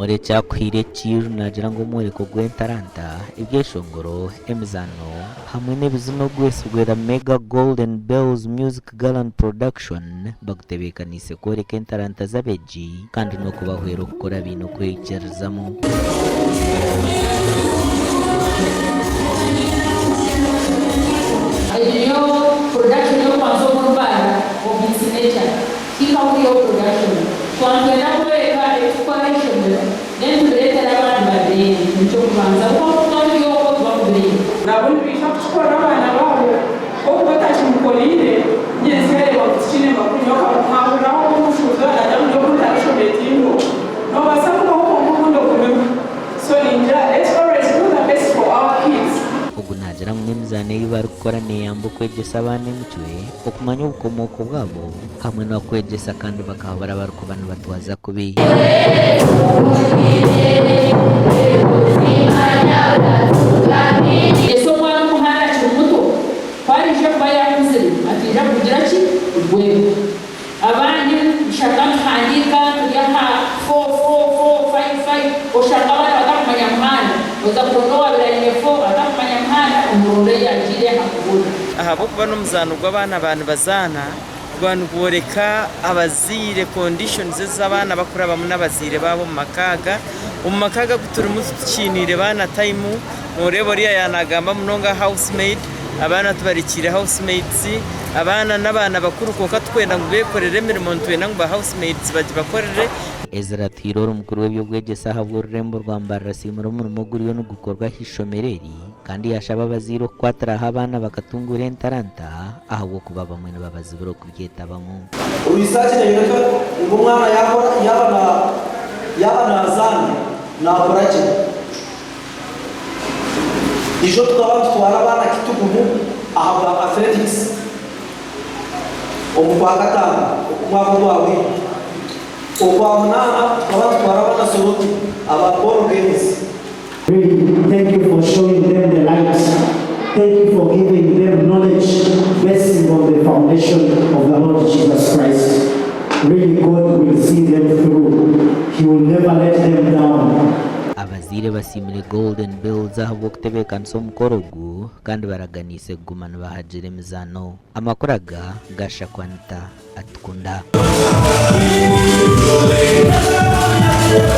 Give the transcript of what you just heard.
Omworeki akuhaire ekiiru naagira ngu omworeko gw'entaranta, ebyeshongoro, emizaano hamwe n'ebizina ogwetsirwe The Mega Golden Bells Music Gala and Production bagutebeekaniise kworeka entaranta z'abeegi kandi n'okubahwera okukura baine okweyikirizamu. Egi niyo production y'okubanza omuri Mbarara of its nature. Tihahuriho production. Twaba nitwenda kubereka ebitukora aha ishomero then tubiretere abandi babireebe. Nikyo kubanza ahabw'okuba ku tuba turi okwo tuba kubireeba. Nabo nibaija kukikorera abaana baabo. Ku okuba otakimukoreire, nyentsya yareeba ngu tikiine makuru. Nyowe nkamuhahuriraho ogu omushuubuzi owa naagira ngu nyowe oku ntarashoma etingo. Noobaasa kubaho kwonka obundi ogumirwe. So ningira let's always do the best for our kids. Ogu naagira ngu n'emizaano ei barikukora neeyamba okwegyesa abaana emicwe, okumanya obukomooko bwabo hamwe n'okwegyesa kandi bakahabura abarikuba nibatwaza kubi. Ese omwana omuhara akiri muto ku araije kuba yaakuzire ataija kugira ki? Kugwerwa. Abandi nshanga nituhandiika turi aha four four four five five oshanga abaana batakumanya muhanda oza kuronda owaabaire aine four atakumanya muhanda omuronde ei yagiire aha kubuurira. Ahabw'okuba n'omuzaano gw'abaana ba nibazaana guba nigworeka abazaire conditions ezi abaana bakurabamu n'abazaire baabo omu maka aga. Omu maka aga agu turimu titukiiniire baana time, nooreeba oriya yaaba naagamba munonga aha house maid, abaana tubarikiire house maids, abaana n'abaana bakuru kwonka turikwenda ngu beekorere emirimo nitwenda ngu ba house maids bagibakorere. Ezra Atuhaire ori mukuru w'eby'obwegyese ahabw'orurembo rwa Mbarara asiimire omurimo oguriyo nigukorwa aha ishomero eri kandi yaashaba abazaire okukwatiraho abaana bakatunguura entaranta ahabw'okuba abamwe nibabazibira okuryetabamu. Research neyoreka ngu omwana yakora yaba na yaba nazaana nakora gye. Ijo tukaba nitutwara abaana Kitugumu ahabwa athletics omu Kwakataano okw'omwaka ogwahweire. Okwamunaana tukaba nitutwara abaana Soroti aba ball games. Really thank you for showing them the light, thank you for giving them knowledge basing on the foundation of the Lord Jesus Christ. Really God will see them through, he will never let them down. Abazaire basiimire Golden Bells ahabw'okutebeekanisa omukoro ogu kandi baraganiise kuguma nibahagira emizaano. Amakuru aga ga Shakwanita Atukunda.